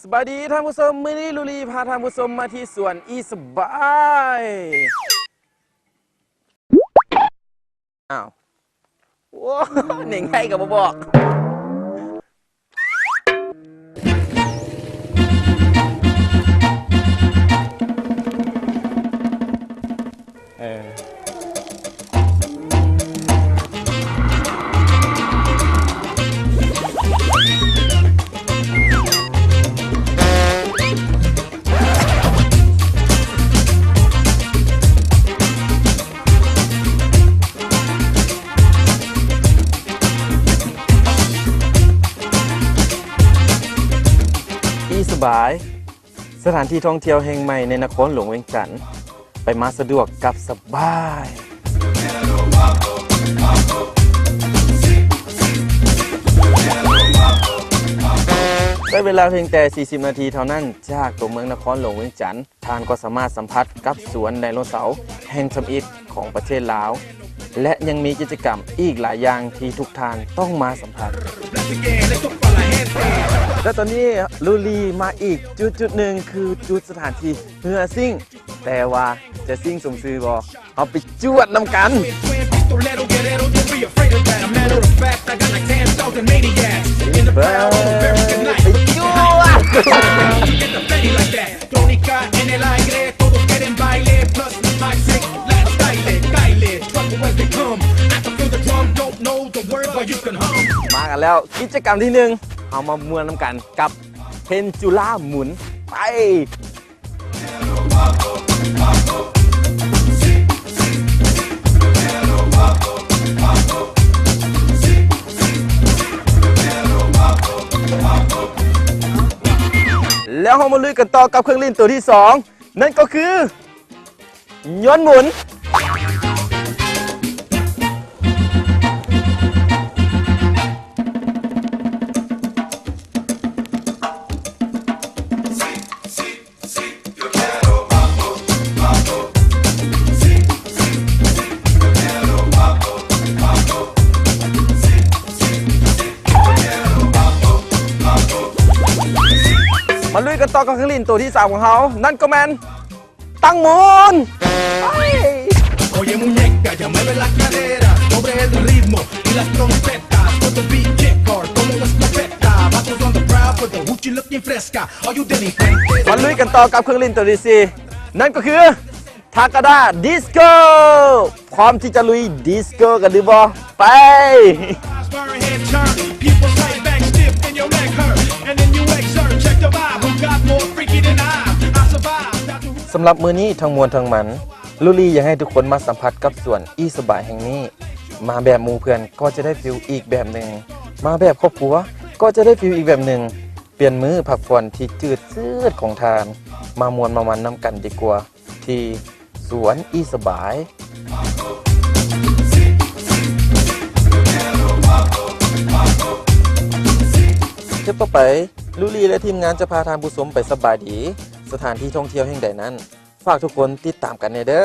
ສະບາຍດີທ່ານຜູ້ຊົມ, ມື້ນີ້ລູລີພາທ່ານຜູ້ຊົມມາທີ່ສວນອີສະບາຍ. ອ້າວ ໂອ້ ເໜັງໃຫ້ກໍບໍ່ບອກ. ເອີ ອີສະບາຍ ສະຖານທີ່ທ່ອງທ່ຽວແຫ່ງໃໝ່ໃນນະຄອນຫຼວງວຽງຈັນ, ໄປມາສະດວກກັບສະບາຍ. ໃຊ້ເວລາພຽງແຕ່ສີ່ສິບນາທີເທົ່ານັ້ນ ຈາກຕົວເມືອງນະຄອນຫຼວງວຽງຈັນ, ທ່ານກໍສາມາດສຳຜັດກັບສວນໄດໂນເສົາແຫ່ງທຳອິດຂອງປະເທດລາວ ແລະ ຍັງມີກິດຈະກຳອີກຫຼາຍຢ່າງທີ່ທຸກທ່ານຕ້ອງມາສຳຜັດ. ແລະ ຕອນນີ້ລູລີມາອີກຈຸດໆໜຶ່ງ ຄືຈຸດສະຖານທີ່ເຮືອຊິ້ງ, ແຕ່ວ່າຈະຊິ້ງສົມຊື່ບໍ່? ເຮົາໄປຈວດນຳກັນ. ໄປຈວດ. ມາກັນແລ້ວ ກິດຈະກຳທີໜຶ່ງ ເຮົາມາມ່ວນນຳກັນກັບເພັນຈຸລາໝູນ. ໄປ. ແລ້ວເຮົາມາລຸຍກັນຕໍ່ກັບເຄື່ອງຫຼິ້ນຕົວທີສອງ, ນັ້ນກໍຄື ຍົນໝູນ. ມາລຸຍກັນຕໍ່ກັບເຄື່ອງຫຼິ້ນຕົວທີສາມຂອງເຮົາ, ນັ້ນກໍແມ່ນ ຕັ່ງໝູນ. Oye muñeca, ya mueve la cadera sobre el ritmo y las trompetas con tu beat, kick hard como una escopeta. Vamos on the prowl for the hoochie looking fresca. All you delincuentes. ມາລຸຍກັນຕໍ່ກັບເຄື່ອງຫຼິ້ນຕົວທີສີ່, ນັ້ນກໍຄື ທາກາດາ ດິສໂກ້. ພ້ອມທີ່ຈະລຸຍດິສໂກ້ກັນຫຼືບໍ່? ໄປ. ສຳລັບມື້ນີ້ທັງມວນທັງມັນ ລູລີຢາກໃຫ້ທຸກຄົນມາສຳຜັດກັບສວນອີສະບາຍແຫ່ງນີ້. ມາແບບໝູ່ເພື່ອນກໍຈະໄດ້ຟີລອີກແບບໜຶ່ງ, ມາແບບຄອບຄົວກໍຈະໄດ້ຟີລອີກແບບໜຶ່ງ. ປ່ຽນມື້ພັກຜ່ອນທີ່ຈືດຊືດຂອງທ່ານ, ມາມ່ວນມາມັນນຳກັນດີກວ່າ ທີ່ສວນອີສະບາຍ. ເທື່ອຕໍ່ໄປ ລູລີ ແລະ ທີມງານຈະພາທ່ານຜູ້ຊົມໄປສະບາຍດີສະຖານທີ່ທ່ອງທ່ຽວແຫ່ງໃດນັ້ນ, ຝາກທຸກຄົນຕິດຕາມກັນແດ່ເດີ້.